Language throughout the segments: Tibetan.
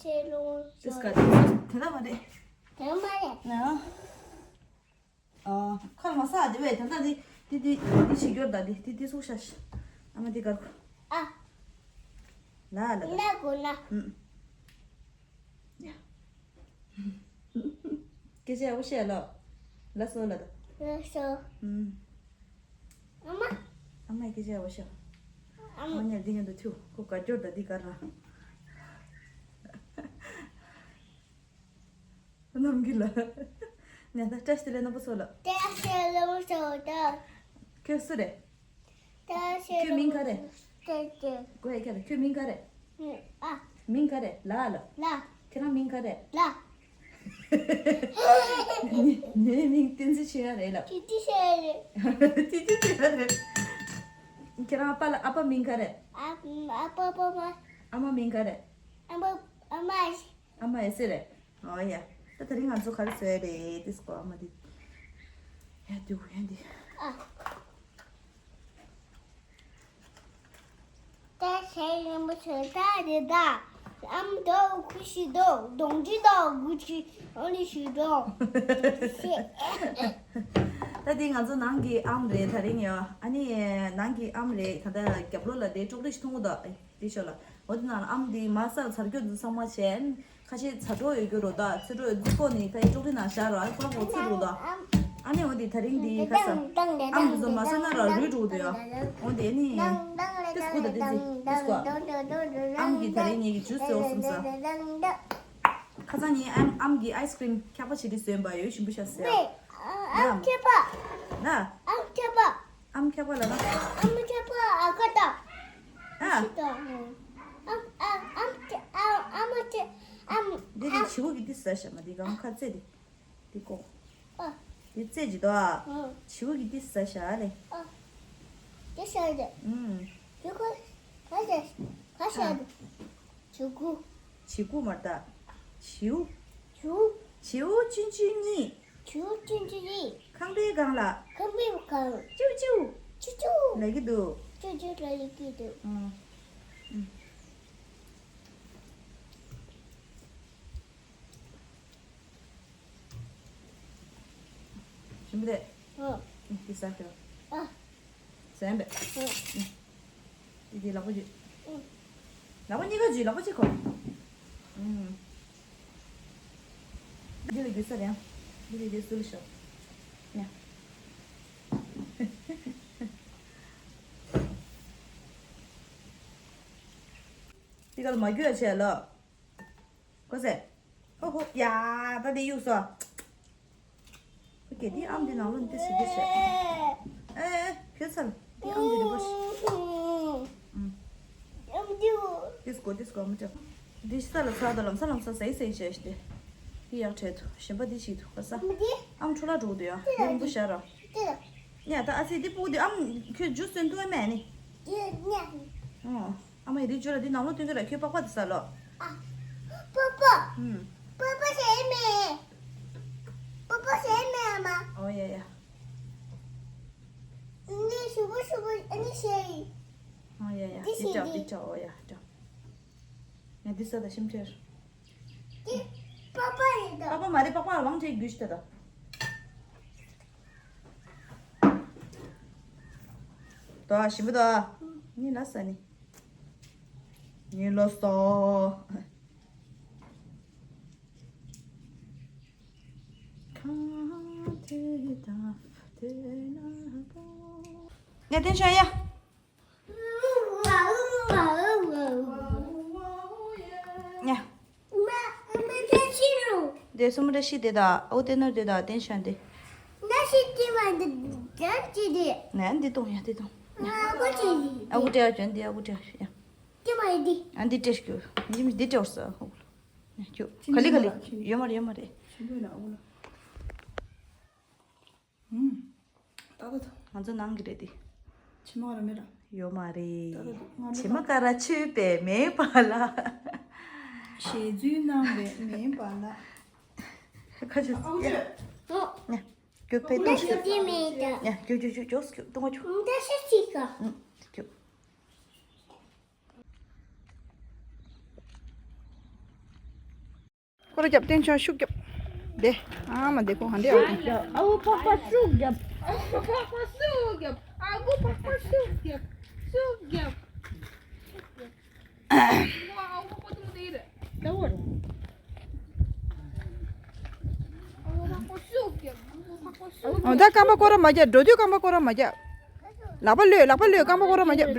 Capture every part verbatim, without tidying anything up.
ཤེས་ལོང་། དེ་སྐད་དེ་ལྟ་མ་རེད། དེ་མ་རེད། ན། ཨ། ཁ་ལ་མ་ཟ་དེ་བས་ད་ལྟ་འདི་འདི་འདི་འདི་ཞིག་སྐྱོར་ད་འདི་འདི་འདི་སུག་ཤ་ཤ། ཨ་མ་འདི་གར་ཁུ། ཨ། ལ་ལ་ལ། ན་གོ་ན། ཨུམ། ཡ། སྐད་ཆ་ཡག་པོ་བཤད་ལོ། ལ་སོ་ལ་ད། ལ་སོ། ཨུམ། ཨ་མ། ཨ་མ་སྐད་ཆ་ཡག་པོ་བཤད། ཨ་མ། ཨ་མ་ཉལ་འདི་ཉལ་དུ་ཐུག་ཁོ་ག་སྐྱོར་ད་འདི་གར་ར། ནམ་གི་ལ། ཉ་ད་བཀྲ་ཤིས་བདེ་ལེགས་རྣམ་པ་ཚོ་ལ། བཀྲ་ཤིས་བདེ་ལེགས་རྣམ་པ་ཚོ་ལ། ཁྱོད་སུ་རེད། བཀྲ་ཤིས་ཁྱོད་མིང་ག་རེད། བཀྲ་ཤིས། གོ་ཡ་ཁྱོད་ཁྱོད་མིང་ག་རེད། ཨ། མིང་ག་རེད་ལ་ལ། ལ། ཁྱེད་རང་མིང་ག་རེད། ལ། ངའི་ངའི་མིང་བསྟན་འཛིན་ཆོས་དབྱངས་རེད་ལ། ཏི་ཏི་ཆོས་དབྱངས་རེད། ཏི་ཏི་ཆོས་དབྱངས་རེད། ཁྱེད་རང་ཨ་ཕ་ལ་ཨ་ཕ་མིང་ག་རེད། ཨ་ཨ་ཕ་ཨ་ཕ་ཨ་མ་མིང་ག་རེད། ཨ་མ་ཨ་མ། ཨ་མ་ཨེ་སི་རེད། ཨོ་ཡ། ད་དེ་རིང་ང་ཚོ་ག་རེ་བཟོས་རེད་དེ་སྐོར་ཨ་མ་དེ། ཡ་དུ་ཡ་འདི། ཨ། ད་ཤེས་ཡོན་པོ་ཆོས་ད་རེད་ད། ཨམ་དོ་ཁུ་ཤི་དོ་གདོང་གི་དོ་གུ་ཆི་ཨོ་ནི་ཤི་དོ། ད་དེ་ང་ཚོ་ནང་གི་ཨམ་རེད་དེ་རིང་ཡ། ཨ་ནི་ནང་གི་ཨམ་རེད་ད། ད་རྒྱབ་ལོགས་ལ་དེ་ཀྲོག་ཀྲིག་ཞིག་མཐོང་གི་འདུག་དེ་ཤོད་ལ། འོ་དེ་ནང་ལ་ཨམ་དེ་མ་ཟ་ཚར་སྐྱོ་འདུག་ཚང་མ་བྱས། ཁ་ཤས་ཚ་གྲོགས་ཡོད་རྒྱུ་རོ་ད། ཚ་གྲོགས་རྫི་པོ་ནི་ཕ་ཡི་ཀྲོག་ཀྲི་ནང་བཞག་རོ། ཨ་ཁོ་རང་གོ་ཚོད་རུ་ད། ཨ་ནི་འོ་དེ་དེ་རིང་དེ་ཁ་ས། ཨམ་དེ་ཚོ་མ་ཟ་ན་ར་རུལ་འགྲོ་གི་འདུག་ཡ། འོ་དེ་ནི། དེ་སྐུ་ད་དེ་ཚི་དེ་སྐུ། ཨམ་གི་དེ་རིང་ངེད་ཀྱི་ཇུས་ཟེར་བ་གསུམ་ཟ། ཁ་སང་ཉིན་ཨམ་ཨམ་གི་ཨའི་སི་ཀྲིམ་འཁྱག་པ་ཞིག་རེ་བཟོས་པ་ཡོད་ཞིམ་པོ་ཤ་ཟེར། ཨམ་འཁྱག་པ། ན། ཨམ་འཁྱག་པ། ཨམ་འཁྱག་པ་ལ་ན། ཨམ་འཁྱག་པ་ཨ་ཁ་ད། ཨ། ཨམ་ཨ་ཨམ་ཨ་ཨམ་ཨ་ཨམ། འདི་འདི་བྱིའུ་གི་འདི་ཟ་ཤ་མ་འདི་གང་ཁ་རྩེ་འདི། འདི་ཀོ། ཨ། འདི་རྩེ་ཇི་དོ་ཨ། ཨ། བྱིའུ་གི་འདི་ཟ་ཤ་ལེ། ཨ། འདི་ཟ་ལེ། ཨུམ། བྱིའུ་ཀོ། ག་ཟ་ག་ཟ། ཨ། བྱིའུ་ཀོ། བྱིའུ་ཀོ་མ་ད། བྱིའུ། བྱིའུ། བྱིའུ་ཆུང་ཆུང་གཉིས། ཆུ་ཆུ་ཆུ་ཆུ། ཁང་པའི་སྒང་ལ། ཁང་པའི་སྒང་། ཅིའུ་ཅིའུ། ཅིའུ་ཅིའུ། ལབ་ཀྱི་འདུག་ཅིའུ་ཅིའུ་ལབ་ཀྱི་འདུག་ཨང་། ཨང་། ཞིམ་པོ་རེད། ཨ། ཨང་། འདི་ཟ་ཤོག་ཨ། ཟན་པས། ཨང་། ཨང་། འདི་འདི་ལག་པ་འཇུས། ཨང་། ལག་པ་གཉིས་ཀ་འཇུས། ལག་པ་གཅིག་གོ། ཨང་། འདི་ལ་རྒྱུ་ས་རེད། འདི་ལ་རྒྱུ་སུ་ལ་ཤོག་ཉ། འདི་ག་ལ་མ་རྒྱུ་ཡ་བྱས་ལ། གོ་སེ། ཧོ་ཧོ། ཡ། ད་འདི་གཡུག་སོ། ཨོ་ཀེ། འདི་ཨམ་འདི་ནང་ལོགས་འདི་ཞིག་འདི་བྱས། ཨེ་ཨེ། ཁྱོད་ཚལ། འདི་ཨམ་འདི་རི་བོ་ཞིག་ཨུམ། འདི་སྒོ་འདི་སྒོ་མི་འདྲ། འདི་ས་ལ་ཚ་ད་ལམ་ས་ལམ་ས་སེ་སེ་བྱས་ཏེ། འདི་ཡག་བྲལ་འདུག་གཞན་པ་འདི་ཞིག་འདུག་ག་ས། ཨམ་འཕྲོ་བརླག་འགྲོ་གི་འདུག་ཡ། འདི་རིང་པོ་ཤར་ར། ཡ་ད་ཨ་ཙི་འདི་སྤུ་གུ་འདི་ཨམ་ཁྱོད་ཇུས་སོན་ཐུབ་ཨེ་མེད་ནི། ཨོ། ཨ་མ་ཡི་རི་ཇོ་ལ་འདི་ནང་ལོགས་སྟོན་གྱི་ར། ཁྱོད་པགས་པ་དེ་ཟ་ལོ། ཨ། པགས་པ། ཨུམ། པགས་པ་ཟ་ཡི་མེད། པགས་པ་ཟ་ཡི་མེད་ཨ་མ། ཨོ་ཡ་ཡ། ནི་ཞུ་བོ་ཞུ་བོ་ཨ་ནི་ཟ་ཡི། ཨོ་ཡ་ཡ། འདི་ཟ་འདི་འདི། འདྲ་འདི་འདྲ། ཨོ་ཡ་འདྲ། ཡ་འདི་ཟ་ད་ཤིམ་ཁྲེར། འདི་པགས་པ་རེད་ད། པགས་པ་མ་རེད། པགས་པ་ལ་ཝང་ཁྲེ་རྒྱུ་ཞིག་ད་ད། ད་ཞིམ་པོ་ད། ནི་ལ་ས་ནི། ངས་ལོ་སོ། ཁ་དེ་ད་དེ་ན་པོ། ཡ་བསྟན་ཤོག་ཡ། ཡ། དེ་སུ་མོ་རེ་ཤི་དེ་ད་ཨོ་དེ་ནོར་དེ་ད་བསྟན་ཤོག་དེ། ན་ཤི་ཅི་མ་འདི་འདྲ་ཅི་དེ། ན་འདི་གཏོང་ཡ་འདི་གཏོང་། ཨ་ཁུ་ཅི་དེ། ཨ་ཁུ་སྤྲད་ཡ་འདི་ཨ་ཁུ་སྤྲད་ཡ། ཅི་མ་ཡི་འདི། ཨ་འདི་སྤྲད་ཤོག་འདི་མི་འདི་སྤྲད་འོར་ས་ཨ་ཁུ་ལ། ཁྱོད་ག་ལི་ག་ལི་ཡོད་མ་རེད་ཡོད་མ་རེད། ཆེན་པོ་ཡིན་ན་ཨ་ཁུ་ལ། ཧུམ། ཏག་ཏག་ཏག་ང་ཚོ་ནང་གི་རེད་དེ། ཕྱི་མ་ར་མེད་ར། ཡོད་མ་རེད། ཏག་ཏག་ཏག་ང་ཚོ་ཕྱི་མ་ཀ་ར་ཆོས་པའི་མེད་པ་ལ། ཞེ་ཚུལ་གནང་བའི་མེད་པ་ལ། ཁ་ཆུ། ཨ་ཁུ་ཡ། ཨོ། ཉ། རྒྱུག་པའི་ཏོག་ཞིག་ཉ་རྒྱུག་རྒྱུག་རྒྱུག་རྒྱུག་ཏོང་ཆུ། ཨུ། རྒྱུག་རྒྱུག་རྒྱུག་རྒྱུག་ཏོང་ཆུ། ཨུ། ཏོང་ཆུ། རྒྱུག་སྐོར་རྒྱབ། སྟེང་ཕྱོགས་ཤུགས་རྒྱབ། དེ། ཨ་མ་དེ་ཁོ་ག་འདྲ་ཡོད་དེ། ཨ་བུ་ཕག་པ་ཤུགས་རྒྱབ། ཨ་བུ་ཕག་པ་ཤུགས་རྒྱབ། ཨ་བུ་ཕག་པ་ཤུགས་རྒྱབ། ཤུགས་རྒྱབ། ཨ་བུ་ཕག་པ་ཤུགས་རྒྱབ། ཨ་བུ་ཕག་པ་ཤུགས་རྒྱབ། ཨ་བུ་ཕག་པ་ཤུགས་རྒྱབ། ཨ་བུ་ཕག་པ་ཤུགས་རྒྱབ། ཨོ་ད་རྐང་པ་སྐོར་ར་མ་རྒྱབ། འགྲོ་དུས་རྐང་པ་སྐོར་ར་མ་རྒྱབ། ལག་པ་གློད། ལག་པ་གློད། རྐང་པ་སྐོར་ར་མ་རྒྱབ། ལ།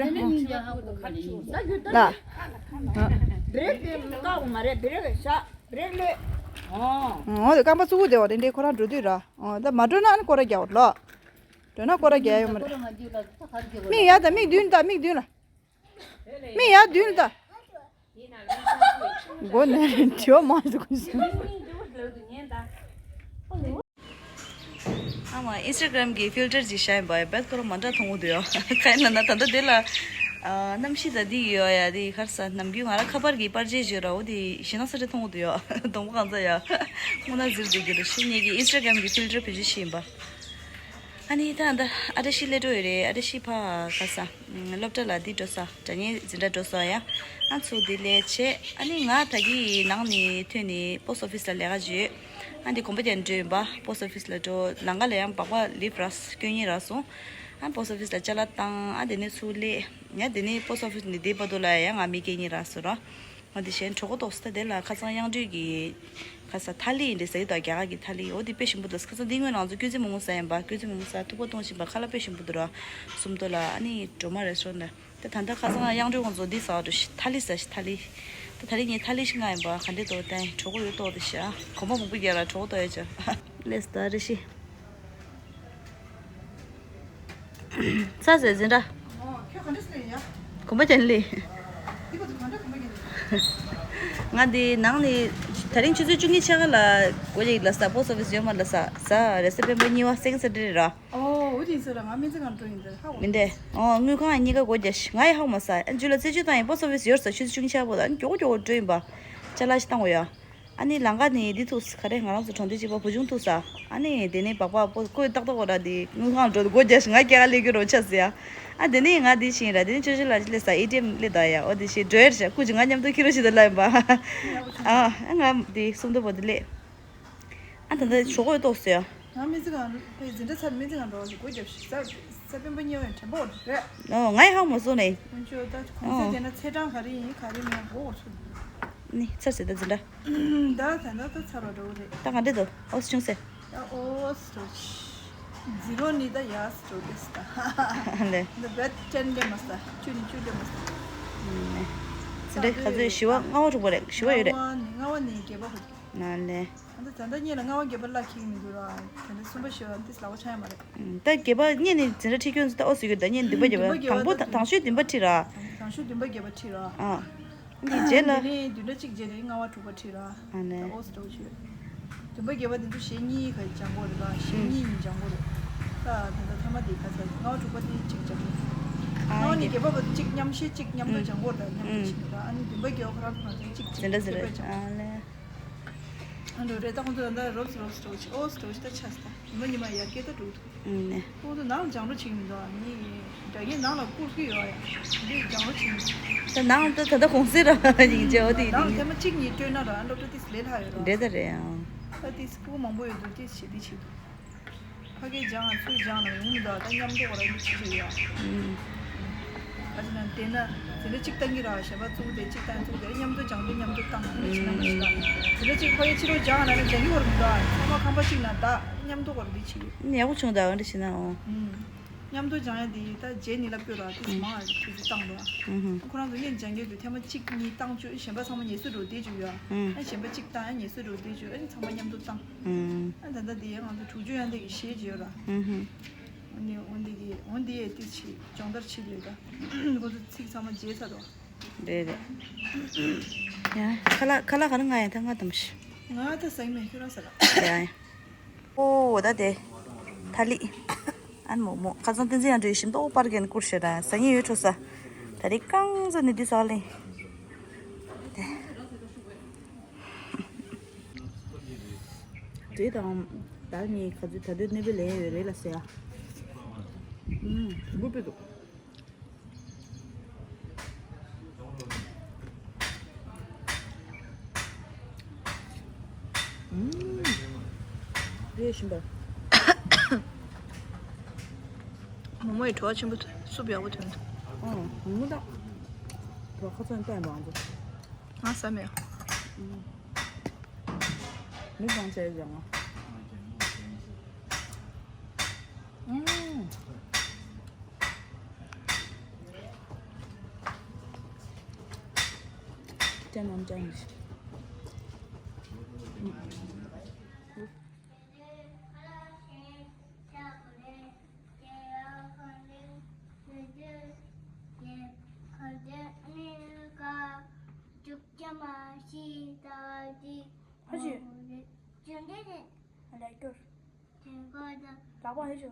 བྲེག་དེ་བཀག་མ་རེད། བྲེག་བཞག་བྲེག་གློད། ཨོ། ཨོ་དེ་རྐང་པ་ཙུག་གུ་བདེ་བ་དེ་འདྲའི་ཁོ་རང་འགྲོ་དུས་ར། ཨོ་ད་མ་འགྲོ་ན་ཨ་ནི་སྐོར་ར་རྒྱག་འོ་ལོ། འགྲོ་ན་སྐོར་ར་རྒྱག་ཡོད་མ་རེད། མིག་ཡར་ད། མིག་མདུན་ད། མིག་མདུན་ལ། མིག་ཡར་མདུན་ལ་ད། མགོ་ནས་དྲི་བ་མང་དུ་གོ་སོང་། ཨ་མ་ཨིན་སི་ཊ་གྷ་རམ་གྱི་ཕིལ་ཊར་ཅིག་བཞག་ཡིན་པ་ཡ། རྦད་ཁོ་རང་མ་འདྲ་མཐོང་གི་འདུག་ཡ། ག་ཡིན་ལབ་ན་ད་ལྟ་དེ་ལ་ཨ་གནམ་གཤིས་ད་འདི་ཡོད་ཡ། དེ་ག་རེ་ཟ། ནམ་རྒྱུན་ང་རང་ཁ་པར་གྱི་པར་ཆས་ཅིག་ཡོད་ར། འོ་དེ་ཞེད་སྣང་ས་རེ་མཐོང་གི་འདུག་ཡ། གདོང་པ་གང་ཚ་ཡ། སྔོ་ནག་ཟེར་བསྡད་རྒྱུ་རེད། ཤི་ངེད་ཀྱི་ཨིན་སི་ཊ་གྷ་རམ་གྱི་ཕིལ་ཊར་བེད་སྤྱོད་བྱས་ཡིན་པ། ཨ་ནི་ད་ད་ཨ་བཀྲ་ཤིས་སླེབས་འགྲོ་ཡོད་རེད། ཨ་བཀྲ་ཤིས་ཕ་ག་ས། སློབ་གྲྭ་ལ་འདི་འགྲོ་ས། དྲ་བརྙན་འཛིན་གྲྭ་འགྲོ་ས་ཡ། ཨ་ཚུར་འདི་ལས་བྱས། ཨ་ནི་ང་ད་གི་ནང་ནས་ཐོན་ནས་པོ་སི་ཊི་ཨོ་ཕི་སི་ལ་ལས་ཀ་བྱོས། ཨ་འདི་གོམ་པ་རྒྱག་འགྲོ་ཡིན་པ། པོ་སི་ཊི་ཨོ་ཕི་སི་ལ་འགྲོ། ལམ་ཁ་ལ་ཡང་སྦག་སྦག་ལིབ་ར་སྐྱོན་ཉེ་རག་སོང་། ཨ་པོ་སི་ཊི་ཨོ་ཕི་སི་ལ་ཅ་ལག་བཏང་། ཨ་དེ་ནས་ཚུར་སླེབས། ཡ་དེ་ནས་པོ་སི་ཊི་ཨོ་ཕི་སི་ནས་འདི་བར་དུ་ལ་ཡ་ང་མི་སྐད་ཉེ་རག་སོང་ར། ང་དེ་བཞིན་གྲོད་ཁོག་ལྟོགས་སོང་། ད་དེ་ལ་ཁ་སང་དབྱངས་སྒྲོལ་གྱི་ཁ་ས་ཐ་ལི་ཡིན་འདྲ་ཟ་གི་འདུག་རྒྱ་གར་གྱི་ཐ་ལི། འོ་དེ་དཔེ་ཞིམ་པོ་འདུག་ཁ་སང་འདི་སྔོན་ང་ཚོ་སྐྱོད་ཚལ་མོག་མོག་ཟ་ཡིན་པ། སྐྱོད་ཚལ་མོག་མོག་ཟ། ཐུག་པ་གཏོང་བཞིན་པ། ཁ་ལག་དཔེ་ཞིམ་པོ་འདུག་ར། སུམ་མདོ་ལ་ཨ་ནི་སྒྲོལ་མ་རེ་སོ་ན། ད་ད་ལྟ་ཁ་སང་དབྱངས་སྒྲོལ་ཁོང་ཚོ་འདི་ཟ་འགྲོ་ཤི། ཐ་ལི་ཟ་ཤི། ཐ་ལི། ད་ཐ་ལི་ངས་ཐ་ལི་ཤི་ང་ཡིན་པ། ག་འདྲས་འདུག་ད་གྲོད་ཁོག་ཡོད་ལྟོགས་འདུག་ཤི། ཨ་གོམ་པ་མང་པོ་རྒྱག་ར་གྲོད་ཁོག་ལྟོགས་ཡོད་ཅག་ལེས་ད་རེ་ཤི། ཚ་ཟེར་འཛིན་གྲྭ། ཨོ། ཁྱོད་ག་འདྲ་སླེབས་ཡ། གོམ་པ་རྒྱག་ལེ། འདི་ག་ཚོད་ག་འདྲ་གོམ་པ་རྒྱག་ལེ། ང་འདི་ནང་ནས་ད་རིང་ཆུ་ཚོད་བཅུ་གཉིས་ཆ་ག་ལ་སྒོ་རྒྱག་ལ་ས། པོ་སི་ཊི་ཨོ་ཕི་སི་ཡོད་མ་ལ་ས། ས་རེས་གཟའ་སྤེན་པ་གཉིས་པ་སེང་གེ་སེ་ཊར་ཌེ་ར། ཨོ་འོ་དེ་ཡིན་ས་ར། ང་སྨན་རྩིས་ཁང་འགྲོ་ཡིན་ད་ཧ་གོ། མི་འདྲ། ཨོ་དངུལ་ཁང་གཉིས་ཀ་སྒོ་རྒྱག་ཤི། ང་ཡི་ཧ་གོ་མ་ས། ཨ་ཇུ་ལ་རྩད་གཅོད་བཏང་ཡིན། པོ་སི་ཊི་ཨོ་ཕི་སི་ཡོད་ས། ཆུ་ཚོད་བཅུ་གཉིས་ཆ་པོ་ད་ཨ་ནི་མགྱོགས་མགྱོགས་འགྲོ་ཡིན་པ། ཅ་ལག་ཞིག་བཏང་དགོས་ཡ། ཨ་ནི་ལམ་ཁ་ནས་འདི་ཐུག་ག་རེ། ང་རང་ཚོ་གྲོང་སྡེ་གཅིག་པ་བུ་ཆུང་ཐུག་ས། ཨ་ནི་དེ་ནས་སྦག་སྦག་པོ་ཀོས་ཏག་ཏག་འོ་ར། དེ་དངུལ་ཁང་འགྲོ་སྒོ་རྒྱག་ཤི། ང་སྐྱེལ་ག་སླེབས་རྒྱུ་རོ་ཆ་ཟེར་ཡ། ཨ་དེ་ནས་ང་འདི་ཕྱིན་ར། དེ་ནས་ཅོ་ཅོ་ལགས་ཅི་སླེབས་ས། ཨེ་ཊི་ཨེམ་སླེབས་ད་ཡ། འོ་དེ་ཤི་འགྲོ་ཡར་ཤ་ཀུ་ཅི་ང་མཉམ་དུ་ཁྱི་རོ་ཤི་ད་ལ་ཡིན་པ། ཨ་ང་འདི་སུམ་མདོ་པོ་དེ་སླེབས། ཨ་ད་ད་ཞོགས་ཀོས་ཏོག་ཟེར་ཡ། ང་སྨན་རྩིས་ཁང་པའི་འཛིན་གྲྭ་ཚར། སྨན་རྩིས་ཁང་འགྲོ་བ་ཞིག་སྒོ་རྒྱབ་ཤི། ས་ས་སྤེན་པ་གཉིས་པ་ཡང་དྲན་པ་འོ་རེད། ཨོ་ང་ཡི་ཧ་གོ་མ་སོང་ནས། ཁོང་ཚོ་ད་གོང་ཚད་ཨོ་དེ་ན་ཚེས་གྲངས་ག་རེ་ཡིན་ག་རེ་མིན་གོ་འོ་ཚོད། ནི་ཚར་ཟེར་ད་འཛིན་གྲྭ། ད་ད་ད་ཚར་བ་འགྲོ་གི་རེད། ད་ག་འདྲས་འདུག་ཨོ་སི་ཆུང་སེ། ད་ཨོ་སི་འགྲོ་ཆི། ཛི་རོ་ནི་ད་ཡ་སི་འགྲོ་གི་སི་ད། ལེ། ད་བེད་ཊེན་ལེ་མ་སི་ད། བཅུ་ནི་བཅུ་ལེ་མ་སི་ད། ནི་ཚེ་འདྲ་ག་ཚོད་བཞི་པ་ལྔ་པ་དྲུག་པ་རེད། བཞི་པ་ཡོད་རེད། ལྔ་པ་ནི་ལྔ་པ་ནི་བརྒྱད་པ་ཧོ། ན་ལེ། ད་ད་ད་ད་ཉེ་ལ་ལྔ་པ་བརྒྱད་པ་བརླག་ཁྱེར་གི་མི་འདུག་ར། ད་ད་གསུམ་པ་བཞི་པ་འདི་ལག་པ་ཆག་ཡ་མ་རེད། ད་བརྒྱད་པ་གཉིས་ནི་འཛིན་གྲྭ་ཁྲིད་སྐྱོན་ད་ཨོ་སི་གི་ད་གཉིས་བདུན་པ་བརྒྱད་པ། བདུན་པ་བརྒྱད་པ་དང་པོ་ད་དང་ཤོས་བདུན་པ་ཁྲིད་ར། དང་ཤོས་བདུན་པ་བརྒྱད་པ་ཁྲིད་ར། ཨ། འདི་རྗེས་ལ། དེ་ནས་བདུན་ཕྲག་གཅིག་རྗེས་ནས་ལྔ་པ་དྲུག་པ་ཁྲིད་ར། ཨ་ནི། ད་ཨོ་སི་འགྲོ་ཆོད། བདུན་པ་བརྒྱད་པ་དེ་ཚོ་གཞེས་གཉིས་ག་སྦྱང་དགོས་རེད་ལ། གཞེས་གཉིས་ཡིན་སྦྱང་དགོས་རེད། ད་ད་ད་ཐ་མ་དེ་ག་ཚ་ལྔ་པ་དྲུག་པ་དེ་གཅིག་སྦྱང་དགོས། ལྔ་པ་ནས་བརྒྱད་པ་བར་དུ་གཅིག་མཉམ་བཤད་གཅིག་མཉམ་དུ་སྦྱང་དགོས་རེད། ད་མཉམ་དུ་ཕྱིན་ད། ཨ་ནི་བདུན་པ་བརྒྱད་པ་ཁོ་རང་ཚོ་ང་ཚོ་གཅིག་གཅིག་དེ་འདྲ་ཟེར་ཁྱད་པར་རེད། སྦྱང་། ཨ་ལེ། ཨ་འགྲོ་རེད། ད་ཁོང་ཚོ་ད་ལྟ་རོབ་ཙམ་རོབ་ཙམ་འགྲོ་ཆེ། ཨོ་ཙམ་འགྲོ་ཆེ། ད་ཆགས་སོང་། ད་ཉི་མ་ཉི་མ་ཡར་རྒྱས་ད་འགྲོ་འདུག་ཨུམ་ནས། ཁོང་ཚོ་ནང་ལ་སྦྱང་རོགས་བྱེད་ཀྱི་མི་འདུག་ཨ་ནི་འདྲ་ངས་ནང་ལ་བསྐུར་གྱི་ཡོད་ཨ་ཡ། འདི་སྦྱང་རོགས་བྱེད་ཀྱི་མི་འདུག་ད་ནང་ད་ད་ལྟ་གུང་སེང་ར་ཡིན་ཅེ། འོ་དེ་ནང་ལ་ཐེངས་མ་གཅིག་གཉིས་སྤྲོད་ན་ར། ཨ་སློབ་གྲྭ་ཏིས་ལས་སླ་ཡོད་ར། འདྲེ་ད་རེད་ཨང་། ད་ཏིས་སྐུ་མང་པོ་ཡོད་འདུག་ཏིས་བྱེད་འདི་བྱེད་འདུག་ཕ་གིར་སྦྱང་ང་ཚུར་སྦྱང་ན་ཡོང་མི་འདུག་ད་མཉམ་དུ་བ་ར་འདི་བྱེད་བྱེད་ཡོད་ཨ། ཨུམ། ཨ་ཅེ་ན་དེ་ན་དེ་འདྲ་གཅིག་བཏང་གི་ར། གཞན་པ་བཙུགས་ཏེ་གཅིག་བཏང་བཙུགས་ཏེ་མཉམ་དུ་སྦྱང་དུས་མཉམ་དུ་བཏང་། ཨ་ནི་བྱེད་ན་མ་བྱེད་ལ། དེ་འདྲ་གཅིག་ཕ་གིར་ཕྱི་ལོགས་སྦྱང་ང་ན་ནི་སྦྱང་གི་བ་ར་མི་འདུག་ཨ། ཚང་མ་ཁང་པ་གཅིག་ན་ད་མཉམ་དུ་བ་ར་འདི་བྱེད་ཡོད། ཡག་པོ་བྱུང་། ད་འདི་བྱེད་ན་འོ། ཨུམ། མཉམ་དུ་སྦྱང་ཡ་དེ་ད་རྗེས་ནི་ལབ་ཀྱི་ཡོད་ར། ཏིས་མང་ཨ་དུས་ཚོད་བཏང་འདུག་ཨ། ཁོ་རང་ཚོ་སྔོན་སྦྱང་གི་དུས་ཐེངས་མ་གཅིག་གཉིས་བཏང་བཅུག་གཞན་པ་ཚང་མ་ངལ་གསོ་འགྲོ་བསྡད་བཅུག་ཡོད་ཨ། ཨ་གཞན་པ་གཅིག་བཏང་ཡ་ངལ་གསོ་འགྲོ་བསྡད་བཅུག་ཨ་ནི་ཚང་མ་མཉམ་དུ་བཏང་། ཨ་ད་ལྟ་དེ་ཡང་ང་ཚོ་དྲུག་ཅུ་ཡང་དེ་གི་གཞས་བརྗོད་ར། ཨ་ནི་འོན་དེ་གི་འོན་དེ་ཡས་ཏིས་ཆི་སྦྱོང་བརྡར་བྱེད་ཡོད་ད། ཁོ་ཚོ་ཚིག་ཚང་མ་བརྗེད་ཚར་འདུག་རེད་རེད། ཡ་ཁ་ལག་ཁ་ལག་ག་རེ་ང་ཡང་ད་ང་དམ་ཤི། ང་ད་ཟ་གི་མེད། ཁྱོད་རང་ཟ་ལ། ཡ་ཡ། ཨོ་ད་དེ་ཐ་ལི། ཨན་མོག་མོག་ཁ་སང་བསྟན་འཛིན་ཡང་འགྲོ་ཡི་ཞིམ་ཏོག་པར་གན་བསྐུར་ཤེ་ར། ཟ་ཉེ་ཡོད་འཕྲོ་ས། ད་རེས་རྐང་བཟོ་ནི་འདི་ཟ་ལེ། དེ་དང་ད་ངས་ག་ཚོད་ད་དུང་གནོད་པའི་ལན་ཡོད་རེད་ལ་ཟེར་ཡ། ཨུམ་དུམ་བུ་དཔེ་འདུག་རེད་བཞིན་པར། མོག་མོག་ཡི་བྲོ་བ་ཆེན་པོ་འདུག་སུབ་ཡག་པོ་ཐོན་འདུག་ཨང་། མོག་མོག་དང་བྲོ་ཁ་ཚོན་བསྟན་པའང་འདུག་ང་ཟ་མེད། མི་ཚང་བྱས་ཀྱང་ང་། ཨང་། ཅན་ནམ་ཅན། ཕ་ཆེ། ལག་པ་ཧེ་ཆེ།